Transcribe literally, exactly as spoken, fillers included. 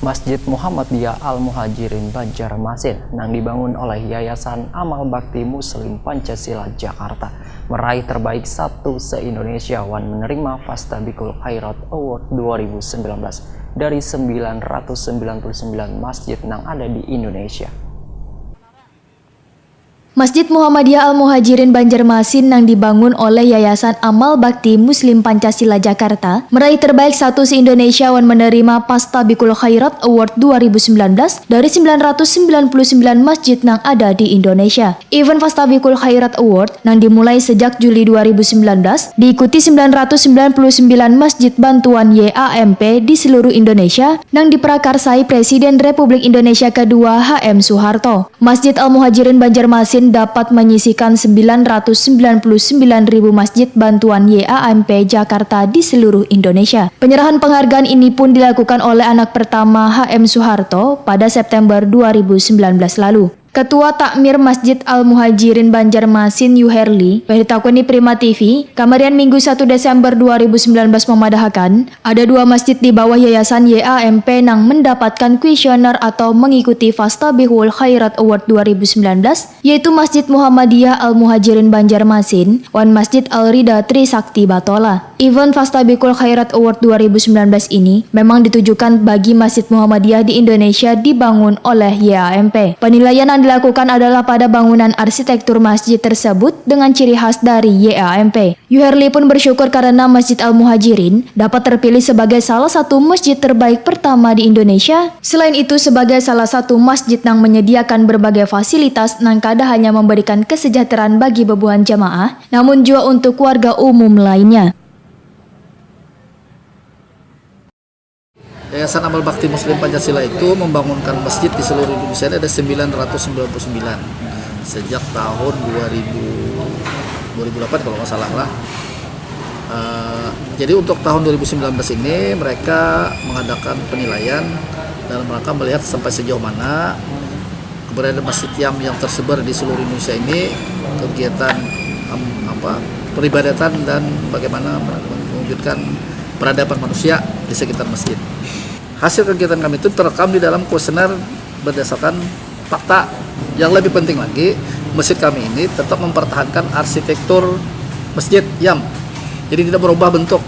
Masjid Muhammadiyah Al-Muhajirin Banjarmasin nang dibangun oleh Yayasan Amal Bakti Muslim Pancasila Jakarta meraih terbaik satu se-Indonesia wan menerima Fastabikul Khairat Award dua ribu sembilan belas dari sembilan ratus sembilan puluh sembilan masjid nang ada di Indonesia. Masjid Muhammadiyah Al-Muhajirin Banjarmasin nang dibangun oleh Yayasan Amal Bakti Muslim Pancasila Jakarta meraih terbaik satu se-Indonesia wan menerima Fastabikul Khairat Award dua ribu sembilan belas dari sembilan ratus sembilan puluh sembilan masjid nang ada di Indonesia. Event Fastabikul Khairat Award nang dimulai sejak Juli dua ribu sembilan belas diikuti sembilan ratus sembilan puluh sembilan masjid bantuan Y A M P di seluruh Indonesia nang diprakarsai Presiden Republik Indonesia kedua H M Soeharto. Masjid Al-Muhajirin Banjarmasin dapat menyisihkan sembilan ratus sembilan puluh sembilan ribu masjid bantuan Y A M P Jakarta di seluruh Indonesia. Penyerahan penghargaan ini pun dilakukan oleh anak pertama H M Soeharto pada September dua ribu sembilan belas lalu. Ketua Takmir Masjid Al-Muhajirin Banjarmasin Yuherli, yang ditakuni Prima T V, kamarian Minggu satu Desember dua ribu sembilan belas memadahakan, ada dua masjid di bawah Yayasan Y A M P nang mendapatkan kuesioner atau mengikuti Fastabihul Khairat Award dua ribu sembilan belas, yaitu Masjid Muhammadiyah Al-Muhajirin Banjarmasin wan Masjid Al-Rida Trisakti Batola. Event Fastabikul Khairat Award dua ribu sembilan belas ini memang ditujukan bagi Masjid Muhammadiyah di Indonesia dibangun oleh Y A M P. Penilaian yang dilakukan adalah pada bangunan arsitektur masjid tersebut dengan ciri khas dari Y A M P. Yuherli pun bersyukur karena Masjid Al-Muhajirin dapat terpilih sebagai salah satu masjid terbaik pertama di Indonesia. Selain itu, sebagai salah satu masjid yang menyediakan berbagai fasilitas nang kada hanya memberikan kesejahteraan bagi bebuhan jamaah, namun juga untuk warga umum lainnya. Yayasan Amal Bakti Muslim Pancasila itu membangunkan masjid di seluruh Indonesia ini ada sembilan ratus sembilan puluh sembilan sejak tahun dua ribu, dua ribu delapan kalau nggak salah lah. Uh, jadi untuk tahun dua ribu sembilan belas ini mereka mengadakan penilaian dalam rangka melihat sampai sejauh mana keberadaan masjid Yam yang tersebar di seluruh Indonesia ini kegiatan um, apa peribadatan dan bagaimana mewujudkan peradaban manusia di sekitar masjid. Hasil kegiatan kami itu terekam di dalam kuesioner berdasarkan fakta. Yang lebih penting lagi, masjid kami ini tetap mempertahankan arsitektur masjid Yam. Jadi tidak berubah bentuk.